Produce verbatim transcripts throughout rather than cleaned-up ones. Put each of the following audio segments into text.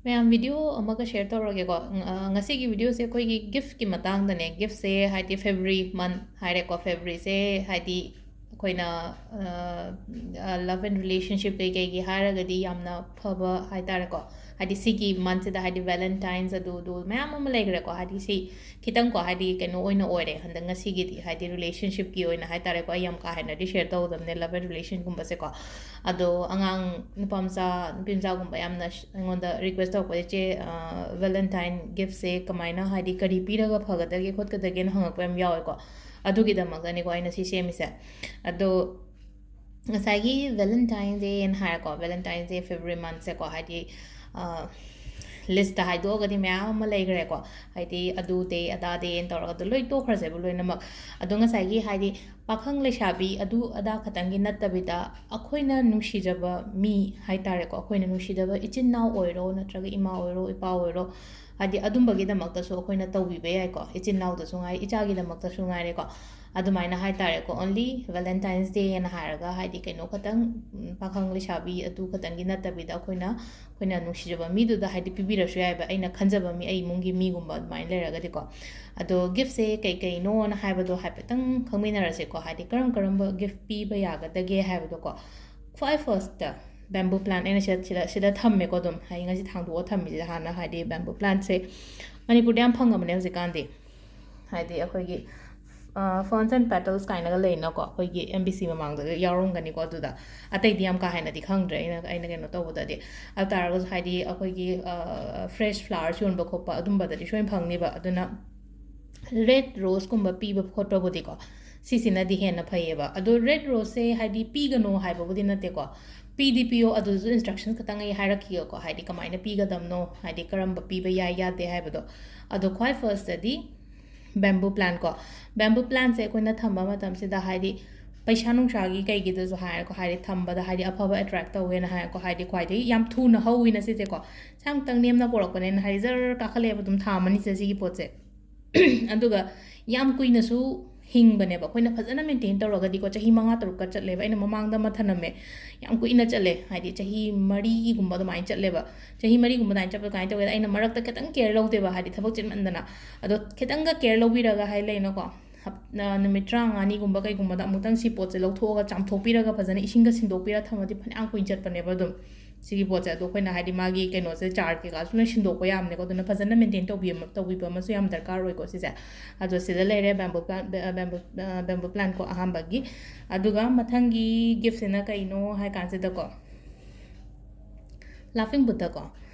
ꯃꯌꯥꯝ, ꯚꯤꯗꯤꯑꯣ ꯑꯃꯒ ꯁꯤꯌꯔ ꯇꯧꯔꯒꯦꯀꯣ꯫ ꯎꯝ, ꯑ, ꯉꯁꯤꯒꯤ ꯚꯤꯗꯤꯑꯣꯁꯦ ꯑꯩꯈꯣꯏꯒꯤ ꯒꯤꯐꯀꯤ ꯃꯇꯥꯡꯗꯅꯦ꯫ ꯒꯤꯐꯁꯦ ꯍꯥꯏꯗꯤ ꯐꯦꯕ꯭ꯔꯨꯋꯥꯔꯤ ꯃꯟꯊ ꯍꯥꯏꯔꯦꯀꯣ꯫ ꯐꯦꯕ꯭ꯔꯨꯋꯥꯔꯤꯁꯦ ꯍꯥꯏꯗꯤ ꯑꯩꯈꯣꯏꯅ, ꯑ, ꯑ, ꯂꯚ ꯑꯦꯟ ꯔꯤꯂꯦꯁꯟꯁꯤꯞ ꯀꯩꯀꯩꯒꯤ ꯍꯥꯏꯔꯒꯗꯤ ꯌꯥꯝꯅ ꯐꯕ ꯍꯥꯏꯇꯥꯔꯦꯀꯣ꯫ ꯍꯥꯏꯗꯤ ꯁꯤꯒꯤ ꯃꯟꯊꯁꯤꯗ ꯍꯥꯏꯗꯤ ꯚꯦꯂꯦꯟꯇꯥꯏꯟꯁ ꯑꯗꯨ ꯑꯗꯨ ꯃꯌꯥꯝ ꯑꯃ ꯂꯩꯈ꯭ꯔꯦꯀꯣ꯫ ꯍꯥꯏꯗꯤ ꯁꯤ ꯈꯤꯇꯪꯀꯣ, ꯍꯥꯏꯗꯤ ꯀꯩꯅꯣ ꯑꯣꯏꯅ ꯑꯣꯏꯔꯦ ꯍꯟꯗꯛ ꯉꯁꯤꯒꯤꯗꯤ, ꯍꯥꯏꯗꯤ ꯔꯤꯂꯦꯁꯟꯁꯤꯞꯀꯤ ꯑꯣꯏꯅ ꯍꯥꯏꯇꯥꯔꯦꯀꯣ꯫ ꯑꯩ ꯌꯥꯝ ꯀꯥ ꯍꯦꯟꯅꯗꯤ ꯁꯤꯌꯔ ꯇꯧꯒꯗꯕꯅꯦ ꯂꯚ ꯑꯦꯟ ꯔꯤꯂꯦꯁꯟꯒꯨꯝꯕꯁꯦꯀꯣ꯫ ꯑꯗꯣ ꯑꯉꯥꯡ ꯅꯨꯄꯥ ꯃꯆꯥ, ꯅꯨꯄꯤ ꯃꯆꯥꯒꯨꯝꯕ ꯌꯥꯝꯅ ꯁ-, ꯑꯩꯉꯣꯟꯗ ꯔꯤꯀ꯭ꯋꯦꯁ ꯇꯧꯔꯛꯄꯗ, "ꯏꯆꯦ, ꯑ, ꯚꯦꯂꯦꯟꯇꯥꯏꯟ ꯒꯤꯐꯁꯦ ꯀꯃꯥꯏꯅ, ꯍꯥꯏꯗꯤ ꯀꯔꯤ ꯄꯤꯔꯒ ꯐꯒꯗꯒꯦ ꯈꯣꯠꯀꯗꯒꯦꯅ?" ꯍꯪꯉꯛꯄ ꯌꯥꯝ ꯌꯥꯎꯋꯦꯀꯣ꯫ ꯑꯗꯨꯒꯤꯗꯃꯛꯇꯅꯤꯀꯣ ꯑꯩꯅ ꯁꯤ ꯁꯦꯝꯃꯤꯁꯦ꯫ ꯑꯗꯣ ꯉꯁꯥꯏꯒꯤ ꯚꯦꯂꯦꯟꯇꯥꯏꯟ ꯗꯦꯅ ꯍꯥꯏꯔꯦꯀꯣ, ꯚꯦꯂꯦꯟꯇꯥꯏꯟ ꯗꯦ ꯐꯦꯕ꯭ꯔꯨꯋꯥꯔꯤ ꯃꯟꯊꯁꯦꯀꯣ, ꯍꯥꯏꯗꯤ, ꯑ, ꯂꯤꯁꯇ ꯍꯥꯏꯗꯣꯛꯑꯒꯗꯤ ꯃꯌꯥꯝ ꯑꯃ ꯂꯩꯈ꯭ꯔꯦꯀꯣ, ꯍꯥꯏꯗꯤ ꯑꯗꯨ ꯗꯦ ꯑꯗꯥ ꯗꯦꯅ ꯇꯧꯔꯒ ꯑꯗꯨ ꯂꯣꯏ ꯇꯣꯛꯈ꯭ꯔꯁꯦꯕ ꯂꯣꯏꯅꯃꯛ꯫ ꯑꯗꯣ ꯉꯁꯥꯏꯒꯤ ꯍꯥꯏꯗꯤ ꯄꯥꯈꯪ ꯂꯩꯁꯥꯕꯤ ꯑꯗꯨ ꯑꯗꯥ ꯈꯛꯇꯪꯒꯤ ꯅꯠꯇꯕꯤꯗ, ꯑꯩꯈꯣꯏꯅ ꯅꯨꯡꯁꯤꯖꯕ ꯃꯤ ꯍꯥꯏꯇꯥꯔꯦꯀꯣ, ꯑꯩꯈꯣꯏꯅ ꯅꯨꯡꯁꯤꯖꯕ ꯏꯆꯤꯟ ꯏꯅꯥꯎ ꯑꯣꯏꯔꯣ, ꯅꯠꯇ꯭ꯔꯒ ꯏꯃꯥ ꯑꯣꯏꯔꯣ, ꯏꯄꯥ ꯑꯣꯏꯔꯣ, ꯍꯥꯏꯗꯤ ꯑꯗꯨꯝꯕꯒꯤꯗꯃꯛꯇꯁꯨ ꯑꯩꯈꯣꯏꯅ ꯇꯧꯕꯤꯕ ꯌꯥꯏꯀꯣ, ꯏꯆꯤꯟ ꯏꯅꯥꯎꯗꯁꯨ ꯉꯥꯏ, ꯏꯆꯥꯒꯤꯗꯃꯛꯇꯁꯨ ꯉꯥꯏꯔꯦꯀꯣ꯫ ꯑꯗꯨꯃꯥꯏꯅ ꯍꯥꯏꯇꯥꯔꯦꯀꯣ, only ꯚꯦꯂꯦꯟꯇꯥꯏꯟꯁ ꯗꯦꯅ ꯍꯥꯏꯔꯒ, ꯍꯥꯏꯗꯤ ꯀꯩꯅꯣ ꯈꯛꯇꯪ, ꯎꯝ, ꯄꯥꯈꯪ ꯂꯩꯁꯥꯕꯤ ꯑꯗꯨ ꯈꯛꯇꯪꯒꯤ ꯅꯠꯇꯕꯤꯗ, ꯑꯩꯈꯣꯏꯅ, ꯑꯩꯈꯣꯏꯅ ꯅꯨꯡꯁꯤꯖꯕ ꯃꯤꯗꯨꯗ ꯍꯥꯏꯗꯤ ꯄꯤꯕꯤꯔꯁꯨ ꯌꯥꯏꯕ, ꯑꯩꯅ ꯈꯟꯖꯕ ꯃꯤ, ꯑꯩ ꯏꯃꯨꯡꯒꯤ ꯃꯤꯒꯨꯝꯕ ꯑꯗꯨꯃꯥꯏꯅ ꯂꯩꯔꯒꯗꯤꯀꯣ꯫ ꯑꯗꯣ ꯒꯤꯐꯁꯦ ꯀꯩꯀꯩꯅꯣꯅ ꯍꯥꯏꯕꯗꯣ ꯍꯥꯏꯐꯦꯠꯇꯪ ꯈꯪꯃꯤꯟꯅꯔꯁꯦꯀꯣ, ꯍꯥꯏꯗꯤ ꯀꯔꯝ ꯀꯔꯝꯕ ꯒꯤꯐ ꯄꯤꯕ ꯌꯥꯒꯗꯒꯦ ꯍꯥꯏꯕꯗꯣꯀꯣ꯫ ꯈ꯭ꯋꯥꯏ ꯐꯥꯔꯁꯇ ꯕꯦꯝꯕꯨ ꯄ꯭ꯂꯥꯟ ꯑꯩꯅ ꯁꯤꯗ, ꯁꯤꯗ, ꯁꯤꯗ ꯊꯝꯃꯦꯀꯣ, ꯑꯗꯨꯝ ꯑꯩ ꯉꯁꯤ ꯊꯥꯡꯗꯣꯛꯑ ꯊꯝꯃꯤꯁꯤꯗ ꯍꯥꯟꯅ, ꯍꯥꯏꯗꯤ ꯕꯦꯝꯕꯨ ꯄ꯭ꯂꯥꯟꯁꯦ ꯃꯅꯤꯄꯨꯔꯗ ꯌꯥꯝ ꯐꯪꯉꯕꯅꯦ ꯍꯧꯖꯤꯛꯀꯥꯟꯗꯤ꯫ ꯍꯥꯏꯗꯤ ꯑꯩꯈꯣꯏꯒꯤ, ꯑ, Ferns and Petals ꯀꯥꯏꯅꯒ ꯂꯩꯅꯀꯣ, ꯑꯩꯈꯣꯏꯒꯤ ꯑꯦꯝ ꯕꯤ ꯁꯤ ꯃꯃꯥꯡꯗꯒ ꯌꯥꯎꯔꯝꯒꯅꯤꯀꯣ꯫ ꯑꯗꯨꯗ ꯑꯇꯩꯗꯤ ꯌꯥꯝ ꯀꯥ ꯍꯦꯟꯅꯗꯤ ꯈꯪꯗ꯭ꯔꯦ ꯑꯩꯅ, ꯑꯩꯅ ꯀꯩꯅꯣ ꯇꯧꯕꯗꯗꯤ꯫ ꯑꯗꯨ ꯇꯥꯔꯒꯁꯨ ꯍꯥꯏꯗꯤ ꯑꯩꯈꯣꯏꯒꯤ, ꯑ, ꯐ꯭ꯔꯦꯁ ꯐ꯭ꯂꯥꯋꯔꯁ ꯌꯣꯟꯕ ꯈꯣꯠꯄ ꯑꯗꯨꯝꯕꯗꯗꯤ ꯁꯣꯏꯅ ꯐꯪꯅꯤꯕ꯫ ꯑꯗꯨꯅ ꯔꯦꯗ ꯔꯣꯁꯀꯨꯝꯕ ꯄꯤꯕ ꯈꯣꯠꯄꯕꯨꯗꯤꯀꯣ, ꯁꯤꯁꯤꯅꯗꯤ ꯍꯦꯟꯅ ꯐꯩꯌꯦꯕ꯫ ꯑꯗꯣ ꯔꯦꯗ ꯔꯣꯁꯁꯦ ꯍꯥꯏꯗꯤ ꯄꯤꯒꯅꯣ ꯍꯥꯏꯕꯕꯨꯗꯤ ꯅꯠꯇꯦꯀꯣ, ꯄꯤꯗꯤ ꯄꯤꯌꯣ, ꯑꯗꯨꯁꯨ ꯏꯟꯁꯇ꯭ꯔꯛꯁꯟ ꯈꯛꯇꯪ ꯑꯩ ꯍꯥꯏꯔꯛꯈꯤꯒꯦꯀꯣ, ꯍꯥꯏꯗꯤ ꯀꯃꯥꯏꯅ ꯄꯤꯒꯗꯕꯅꯣ, ꯍꯥꯏꯗꯤ ꯀꯔꯝꯕ ꯄꯤꯕ ꯌꯥꯏ ꯌꯥꯗꯦ ꯍꯥꯏꯕꯗꯣ꯫ ꯑꯗꯣ ꯈ꯭ꯋꯥꯏ ꯐꯥꯔꯁꯇꯗꯤ ꯕꯦꯝꯕꯨ ꯄ꯭ꯂꯥꯟ ꯀꯣ, ꯕꯦꯝꯕꯨ ꯄ꯭ꯂꯥꯟꯁꯦ ꯑꯩꯈꯣꯏꯅ ꯊꯝꯕ ꯃꯇꯝꯁꯤꯗ ꯍꯥꯏꯗꯤ ꯄꯩꯁꯥ ꯅꯨꯡꯁꯥꯒꯤ ꯀꯩꯒꯤꯗꯁꯨ ꯍꯥꯏꯔꯦꯀꯣ, ꯍꯥꯏꯗꯤ ꯊꯝꯕꯗ ꯍꯥꯏꯗꯤ ꯑꯐꯕ ꯑꯦꯇ꯭ꯔꯦꯛ ꯇꯧꯋꯦꯅ ꯍꯥꯏꯔꯦꯀꯣ, ꯍꯥꯏꯗꯤ ꯈ꯭ꯋꯥꯏꯗꯒꯤ ꯌꯥꯝ ꯊꯨꯅ ꯍꯧꯋꯤꯅ ꯁꯤꯁꯦꯀꯣ, ꯁꯥꯡꯇꯪ ꯅꯦꯝꯅ ꯄꯣꯔꯛꯄꯅꯦꯅ ꯍꯥꯏꯗꯤ ꯖꯔ ꯀꯥꯈꯠꯂꯛꯑꯦꯕ ꯑꯗꯨꯝ ꯊꯥ ꯑꯃꯅꯤꯁꯦ ꯁꯤꯒꯤ ꯄꯣꯠꯁꯦ꯫ ꯑꯗꯨꯒ ꯌꯥꯝ ꯀꯨꯏꯅꯁꯨ ꯍꯤꯡꯕꯅꯦꯕ꯫ ꯑꯩꯈꯣꯏꯅ ꯐꯖꯅ ꯃꯦꯟꯇꯦꯟ ꯇꯧꯔꯒꯗꯤꯀꯣ, ꯆꯍꯤ ꯃꯉꯥ ꯇꯔꯨꯛꯀ ꯆꯠꯂꯦꯕ꯫ ꯑꯩꯅ ꯃꯃꯥꯡꯗ ꯑꯃ ꯊꯅꯝꯃꯦ, ꯌꯥꯝ ꯀꯨꯏꯅ ꯆꯠꯂꯦ, ꯍꯥꯏꯗꯤ ꯆꯍꯤ ꯃꯔꯤꯒꯨꯝꯕ ꯑꯗꯨꯃꯥꯏꯅ ꯆꯠꯂꯦꯕ꯫ ꯆꯍꯤ ꯃꯔꯤꯒꯨꯝꯕ ꯑꯗꯨꯃꯥꯏꯅ ꯆꯠꯄꯗ ꯀꯃꯥꯏꯅ ꯇꯧꯒꯦꯗ, ꯑꯩꯅ ꯃꯔꯛꯇ ꯈꯤꯇꯪ ꯀꯦꯌꯔ ꯂꯧꯗꯦꯕ, ꯍꯥꯏꯗꯤ ꯊꯕꯛ ꯆꯤꯟꯃꯟꯗꯅ꯫ ꯑꯗꯣ ꯈꯤꯇꯪꯒ ꯀꯦꯌꯔ ꯂꯧꯕꯤꯔꯒ, ꯍꯥꯏ ꯂꯩꯅꯀꯣ, ꯍꯞ-, ꯅ-, ꯅꯨꯃꯤꯠ ꯇꯔꯥꯃꯉꯥꯅꯤꯒꯨꯝꯕ ꯀꯩꯒꯨꯝꯕꯗ ꯑꯃꯨꯛꯇꯪ ꯁꯤ ꯄꯣꯠꯁꯦ ꯂꯧꯊꯣꯛꯑꯒ ꯆꯥꯝꯊꯣꯛꯄꯤꯔꯒ, ꯐꯖꯅ ꯏꯁꯤꯡꯒ ꯁꯤꯟꯗꯣꯛꯄꯤꯔ ꯊꯝꯃꯗꯤ ꯐꯅꯌꯥꯝ ꯀꯨꯏꯅ ꯆꯠꯄꯅꯦꯕ ꯑꯗꯨꯝ꯫ ꯁꯤꯒꯤ ꯄꯣꯠꯁꯦ꯫ ꯑꯗꯣ ꯑꯩꯈꯣꯏꯅ ꯍꯥꯏꯗꯤ ꯃꯥꯒꯤ ꯀꯩꯅꯣꯁꯦ, ꯆꯥꯔ ꯀꯩꯀꯥꯁꯨ ꯂꯣꯏ ꯁꯤꯟꯗꯣꯛꯄ ꯌꯥꯕꯅꯦꯀꯣ꯫ ꯑꯗꯨꯅ ꯐꯖꯅ ꯃꯦꯟꯇꯦꯟ ꯇꯧꯕꯤ-, ꯇꯧꯕꯤꯕ ꯑꯃꯁꯨ ꯌꯥꯝ ꯗꯔꯀꯥꯔ ꯑꯣꯏꯀꯣ ꯁꯤꯁꯦ꯫ ꯑꯗꯣ ꯁꯤꯗ ꯂꯩꯔꯦ bamboo plant, bamboo, bamboo plant ꯀꯣ ꯑꯍꯥꯟꯕꯒꯤ꯫ ꯑꯗꯨꯒ ꯃꯊꯪꯒꯤ ꯒꯤꯐꯁꯤꯅ ꯀꯩꯅꯣ ꯍꯥꯏ ꯀꯥꯟꯁꯤꯗꯀꯣ, Laughing Buddha ꯀꯣ꯫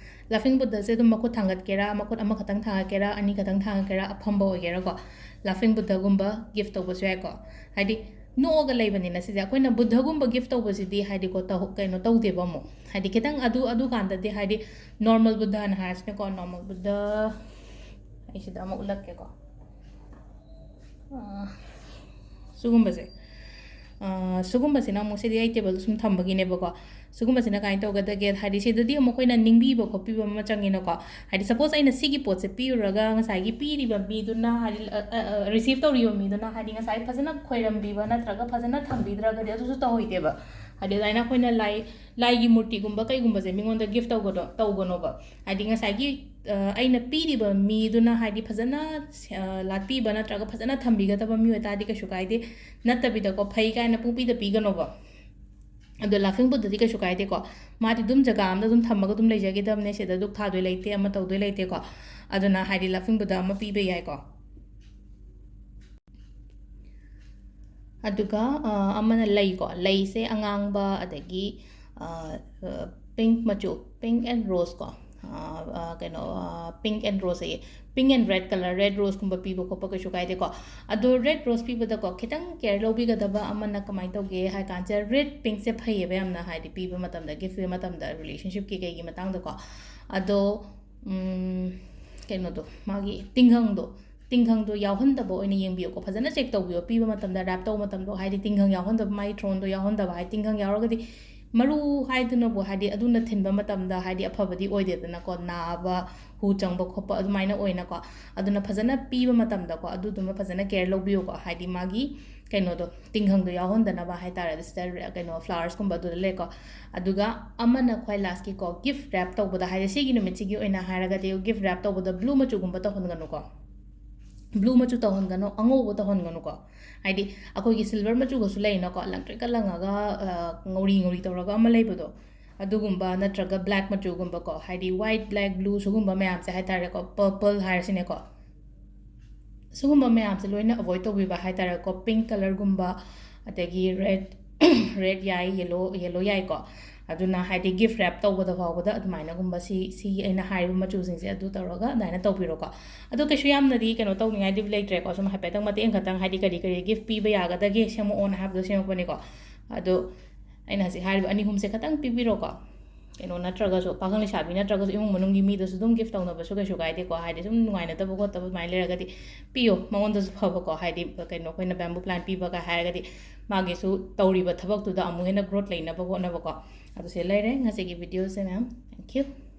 Laughing Buddhaꯁꯦ ꯑꯗꯨꯝ ꯃꯈꯨꯠ ꯊꯥꯡꯒꯠꯀꯦꯔꯥ, ꯃꯈꯨꯠ ꯑꯃꯈꯛꯇꯪ ꯊꯥꯡꯒꯠꯀꯦꯔꯥ, ꯑꯅꯤꯈꯛꯇꯪ ꯊꯥꯡꯒꯠꯀꯦꯔꯥ, ꯑꯐꯝꯕ ꯑꯣꯏꯒꯦꯔꯥꯀꯣ, Laughing Buddhaꯒꯨꯝꯕ ꯒꯤꯐ ꯇꯧꯕꯁꯨ ꯌꯥꯏꯀꯣ꯫ ꯍꯥꯏꯗꯤ ꯅꯣꯛꯑꯒ ꯂꯩꯕꯅꯤꯅ ꯁꯤꯁꯦ꯫ ꯑꯩꯈꯣꯏꯅ ꯕꯨꯙꯒꯨꯝꯕ ꯒꯤꯐ ꯇꯧꯕꯁꯤꯗꯤ ꯍꯥꯏꯗꯤꯀꯣ, ꯇꯧ-, ꯀꯩꯅꯣ ꯇꯧꯗꯦꯕ ꯑꯃꯨꯛ꯫ ꯍꯥꯏꯗꯤ ꯈꯤꯇꯪ ꯑꯗꯨ, ꯑꯗꯨꯀꯥꯟꯗꯗꯤ ꯍꯥꯏꯗꯤ normal ꯕꯨꯙꯅ ꯍꯥꯏꯔꯁꯤꯅꯦꯀꯣ, normal ꯕꯨꯙ, ꯑꯩ ꯁꯤꯗ ꯑꯃ ꯎꯠꯂꯛꯀꯦꯀꯣ꯫ ꯑꯥ, ꯁꯤꯒꯨꯝꯕꯁꯦ꯫ ꯑꯥ, ꯁꯤꯒꯨꯝꯕꯁꯤꯅ ꯑꯃꯨꯛ, ꯁꯤꯗꯤ ꯑꯩ ꯇꯦꯕꯜꯗ ꯁꯨꯝ ꯊꯝꯕꯒꯤꯅꯦꯕꯀꯣ꯫ ꯁꯤꯒꯨꯝꯕꯁꯤꯅ ꯀꯃꯥꯏꯅ ꯇꯧꯒꯗꯒꯦ ꯍꯥꯏꯗꯤ, ꯁꯤꯗꯗꯤ ꯑꯃꯨꯛ ꯑꯩꯈꯣꯏꯅ ꯅꯤꯡꯕꯤꯕ ꯈꯣꯠꯄꯤꯕ ꯑꯃ ꯆꯪꯉꯤꯅꯀꯣ꯫ ꯍꯥꯏꯗꯤ, ꯁꯄꯣꯁ ꯑꯩꯅ ꯁꯤꯒꯤ ꯄꯣꯠꯁꯦ ꯄꯤꯔꯨꯔꯒ ꯉꯁꯥꯏꯒꯤ ꯄꯤꯔꯤꯕ ꯃꯤꯗꯨꯅ, ꯍꯥꯏꯗꯤ, ꯑ, ꯑ, ꯑ, ꯔꯤꯁꯤꯞ ꯇꯧꯔꯤꯕ ꯃꯤꯗꯨꯅ, ꯍꯥꯏꯗꯤ, ꯉꯁꯥꯏ ꯐꯖꯅ ꯈꯣꯏꯔꯝꯕꯤꯕ ꯅꯠꯇ꯭ꯔꯒ ꯐꯖꯅ ꯊꯝꯕꯤꯗ꯭ꯔꯒꯗꯤ ꯑꯗꯨꯁꯨ ꯇꯧꯍꯩꯗꯦꯕ꯫ ꯍꯥꯏꯗꯤ, ꯑꯗꯨꯃꯥꯏꯅ ꯑꯩꯈꯣꯏꯅ ꯂꯥꯏ, ꯂꯥꯏꯒꯤ ꯃꯨꯔꯇꯤꯒꯨꯝꯕ ꯀꯩꯒꯨꯝꯕꯁꯦ ꯃꯤꯉꯣꯟꯗ ꯒꯤꯐ ꯇꯧꯒꯅꯣ-, ꯇꯧꯒꯅꯣꯕ꯫ ꯍꯥꯏꯗꯤ, ꯉꯁꯥꯏꯒꯤ, ꯑ, ꯑꯩꯅ ꯄꯤꯔꯤꯕ ꯃꯤꯗꯨꯅ, ꯍꯥꯏꯗꯤ, ꯐꯖꯅ, ꯑ, ꯂꯥꯠꯄꯤꯕ ꯅꯠꯇ꯭ꯔꯒ ꯐꯖꯅ ꯊꯝꯕꯤꯒꯗꯕ ꯃꯤ ꯑꯣꯏꯇꯥꯔꯗꯤ ꯀꯩꯁꯨ ꯀꯥꯏꯗꯦ, ꯅꯠꯇꯕꯤꯗꯀꯣ, ꯐꯩ ꯀꯥꯏꯅ ꯄꯨꯡꯄꯤꯗ ꯄꯤꯒꯅꯣꯕ꯫ ꯑꯗꯣ Laughing Buddhaꯗꯤ ꯀꯩꯁꯨ ꯀꯥꯏꯗꯦꯀꯣ, ꯃꯥꯗꯤ ꯑꯗꯨꯝ ꯖꯒꯥ ꯑꯃꯗ ꯑꯗꯨꯝ ꯊꯝꯃꯒ ꯑꯗꯨꯝ ꯂꯩꯖꯈꯤꯗꯕꯅꯦ, ꯁꯤꯗ ꯙꯨꯛ ꯊꯥꯗꯣꯏ ꯂꯩꯇꯦ, ꯑꯃ ꯇꯧꯗꯣꯏ ꯂꯩꯇꯦꯀꯣ꯫ ꯑꯗꯨꯅ, ꯍꯥꯏꯗꯤ, Laughing Buddha ꯑꯃ ꯄꯤꯕ ꯌꯥꯏꯀꯣ꯫ ꯑꯗꯨꯒ, ꯑ, ꯑꯃꯅ ꯂꯩꯀꯣ, ꯂꯩꯁꯦ ꯑꯉꯥꯡꯕ, ꯑꯗꯒꯤ, ꯑ, ꯑ, pink ꯃꯆꯨ, pink and rose ꯀꯣ, ꯑ, ꯑ, ꯀꯩꯅꯣ, ꯑ, pink and rose ꯑꯌꯦ, pink and red colour, red roseꯀꯨꯝꯕ ꯄꯤꯕ ꯈꯣꯠꯄ ꯀꯩꯁꯨ ꯀꯥꯏꯗꯦꯀꯣ꯫ ꯑꯗꯣ red rose ꯄꯤꯕꯗꯀꯣ, ꯈꯤꯇꯪ ꯀꯦꯌꯔ ꯂꯧꯕꯤꯒꯗꯕ ꯑꯃꯅ ꯀꯃꯥꯏꯅ ꯇꯧꯒꯦ ꯍꯥꯏ ꯀꯥꯟꯁꯤꯗ, red pinkꯁꯦ ꯐꯩꯌꯦꯕ ꯌꯥꯝꯅ, ꯍꯥꯏꯗꯤ ꯄꯤꯕ ꯃꯇꯝꯗ, ꯒꯤꯐ ꯄꯤꯕ ꯃꯇꯝꯗ, ꯔꯤꯂꯦꯁꯟꯁꯤꯞꯀꯤ ꯀꯩꯒꯤ ꯃꯇꯥꯡꯗꯀꯣ꯫ ꯑꯗꯣ, ꯎꯝ, ꯀꯩꯅꯣꯗꯣ, ꯃꯥꯒꯤ ꯇꯤꯡꯈꯪꯗꯣ, ꯇꯤꯡꯈꯪꯗꯣ ꯌꯥꯎꯍꯟꯗꯕ ꯑꯣꯏꯅ ꯌꯦꯡꯕꯤꯌꯨꯀꯣ꯫ ꯐꯖꯅ ꯆꯦꯛ ꯇꯧꯕꯤꯌꯣ ꯄꯤꯕ ꯃꯇꯝꯗ, ꯔꯦꯞ ꯇꯧꯕ ꯃꯇꯝꯗꯣ, ꯍꯥꯏꯗꯤ ꯇꯤꯡꯈꯪ ꯌꯥꯎꯍꯟꯗꯕ, ꯃꯥꯒꯤ ꯊ꯭ꯔꯣꯟꯗꯣ ꯌꯥꯎꯍꯟꯗꯕ, ꯍꯥꯏꯗꯤ ꯇꯤꯡꯈꯪ ꯌꯥꯎꯔꯒꯗꯤ ꯃꯔꯨ ꯍꯥꯏꯗꯨꯅꯕꯨ, ꯍꯥꯏꯗꯤ, ꯑꯗꯨꯅ ꯊꯤꯟꯕ ꯃꯇꯝꯗ, ꯍꯥꯏꯗꯤ, ꯑꯐꯕꯗꯤ ꯑꯣꯏꯗꯦꯗꯅꯀꯣ, ꯅꯥꯕ, ꯍꯨ ꯆꯪꯕ ꯈꯣꯠꯄ ꯑꯗꯨꯃꯥꯏꯅ ꯑꯣꯏꯅꯀꯣ꯫ ꯑꯗꯨꯅ ꯐꯖꯅ ꯄꯤꯕ ꯃꯇꯝꯗꯀꯣ, ꯑꯗꯨꯗꯨꯃ ꯐꯖꯅ care ꯂꯧꯕꯤꯌꯨꯀꯣ, ꯍꯥꯏꯗꯤ, ꯃꯥꯒꯤ ꯀꯩꯅꯣꯗꯣ, ꯇꯤꯡꯈꯪꯗꯣ ꯌꯥꯎꯍꯟꯗꯅꯕ ꯍꯥꯏꯇꯥꯔꯦ꯫ ꯑꯗꯨ ꯁꯤꯗ ꯔ-, ꯀꯩꯅꯣ, flowersꯀꯨꯝꯕ ꯑꯗꯨꯗ ꯂꯩꯀꯣ꯫ ꯑꯗꯨꯒ ꯑꯃꯅ ꯈ꯭ꯋꯥꯏ lastꯀꯤꯀꯣ, gift wrap ꯇꯧꯕꯗ, ꯍꯥꯏꯗꯤ, ꯁꯤꯒꯤ ꯅꯨꯃꯤꯠꯁꯤꯒꯤ ꯑꯣꯏꯅ ꯍꯥꯏꯔꯒꯗꯤ, gift wrap ꯇꯧꯕꯗ blue ꯃꯆꯨꯒꯨꯝꯕ ꯇꯧꯍꯟꯒꯅꯨꯀꯣ꯫ Blue ꯃꯆꯨ ꯇꯧꯍꯟꯒꯅꯨ, ꯑꯉꯧꯕ ꯇꯧꯍꯟꯒꯅꯨꯀꯣ꯫ ꯍꯥꯏꯗꯤ, ꯑꯩꯈꯣꯏꯒꯤ silver ꯃꯆꯨꯒꯁꯨ ꯂꯩꯅꯀꯣ, ꯂꯪꯇ꯭ꯔꯤꯛꯀ ꯂꯪꯉꯒ, ꯑ, ꯉꯧꯔꯤ ꯉꯧꯔꯤ ꯇꯧꯔꯒ ꯑꯃ ꯂꯩꯕꯗꯣ, ꯑꯗꯨꯒꯨꯝꯕ, ꯅꯠꯇ꯭ꯔꯒ black ꯃꯆꯨꯒꯨꯝꯕꯀꯣ, ꯍꯥꯏꯗꯤ, white, black, blue ꯁꯤꯒꯨꯝꯕ ꯃꯌꯥꯝꯁꯦ ꯍꯥꯏꯇꯥꯔꯦꯀꯣ, purple ꯍꯥꯏꯔꯁꯤꯅꯦꯀꯣ, ꯁꯤꯒꯨꯝꯕ ꯃꯌꯥꯝꯁꯦ ꯂꯣꯏꯅ avoid ꯇꯧꯕꯤꯕ ꯍꯥꯏꯇꯥꯔꯦꯀꯣ꯫ Pink colourꯒꯨꯝꯕ, ꯑꯗꯒꯤ red, red ꯌꯥꯏ, yellow, yellow ꯌꯥꯏꯀꯣ꯫ ꯑꯗꯨꯅ, ꯍꯥꯏꯗꯤ, gift wrap ꯇꯧꯕꯗ ꯐꯥꯎꯕꯗ ꯑꯗꯨꯃꯥꯏꯅꯒꯨꯝꯕ ꯁꯤ, ꯁꯤꯒꯤ ꯑꯩꯅ ꯍꯥꯏꯔꯤꯕ ꯃꯆꯨꯁꯤꯡꯁꯦ ꯑꯗꯨ ꯇꯧꯔꯒ ꯑꯗꯨꯃꯥꯏꯅ ꯇꯧꯕꯤꯔꯣꯀꯣ꯫ ꯑꯗꯣ ꯀꯩꯁꯨ ꯌꯥꯝꯅꯗꯤ ꯀꯩꯅꯣ ꯇꯧꯅꯤꯡꯉꯥꯏꯗꯤ ꯂꯩꯇ꯭ꯔꯦꯀꯣ, ꯁꯨꯝ ꯍꯥꯏꯐꯦꯠꯇꯪ ꯃꯇꯦꯛ ꯑꯃꯈꯛꯇꯪ, ꯍꯥꯏꯗꯤ, ꯀꯔꯤ ꯀꯔꯤ gift ꯄꯤꯕ ꯌꯥꯒꯗꯒꯦ ꯁꯦꯝꯃꯛꯑꯣꯅ ꯍꯥꯏꯕꯗꯣ ꯁꯦꯝꯃꯛꯄꯅꯤꯀꯣ꯫ ꯑꯗꯣ ꯑꯩꯅ ꯍꯧꯖꯤꯛ ꯍꯥꯏꯔꯤꯕ ꯑꯅꯤ ꯑꯍꯨꯝꯁꯦ ꯈꯇꯪ ꯄꯤꯕꯤꯔꯣꯀꯣ꯫ ꯀꯩꯅꯣ ꯅꯠꯇ꯭ꯔꯒꯁꯨ, ꯄꯥꯈꯪ ꯂꯩꯁꯥꯕꯤ ꯅꯠꯇ꯭ꯔꯒꯁꯨ, ꯏꯃꯨꯡ ꯃꯅꯨꯡꯒꯤ ꯃꯤꯗꯁꯨ ꯑꯗꯨꯝ gift ꯇꯧꯅꯕꯁꯨ ꯀꯩꯁꯨ ꯀꯥꯏꯗꯦꯀꯣ꯫ ꯍꯥꯏꯗꯤ, ꯁꯨꯝ ꯅꯨꯡꯉꯥꯏꯅꯗꯕ ꯈꯣꯠꯇꯕ ꯑꯗꯨꯃꯥꯏꯅ ꯂꯩꯔꯒꯗꯤ ꯄꯤꯌꯣ, ꯃꯉꯣꯟꯗꯁꯨ ꯐꯕꯀꯣ꯫ ꯍꯥꯏꯗꯤ, ꯀꯩꯅꯣ, ꯑꯩꯈꯣꯏꯅ bamboo plant ꯄꯤꯕꯒ ꯍꯥꯏꯔꯒꯗꯤ, ꯃꯥꯒꯤꯁꯨ ꯇꯧꯔꯤꯕ ꯊꯕꯛꯇꯨꯗ ꯑꯃꯨꯛ ꯍꯦꯟꯅ growth ꯂꯩꯅꯕ ꯍꯣꯠꯅꯕꯀꯣ꯫ ꯑꯗꯨ ꯁꯤ ꯂꯩꯔꯦ ꯉꯁꯤꯒꯤ videoꯁꯦ, ma'am. Thank you.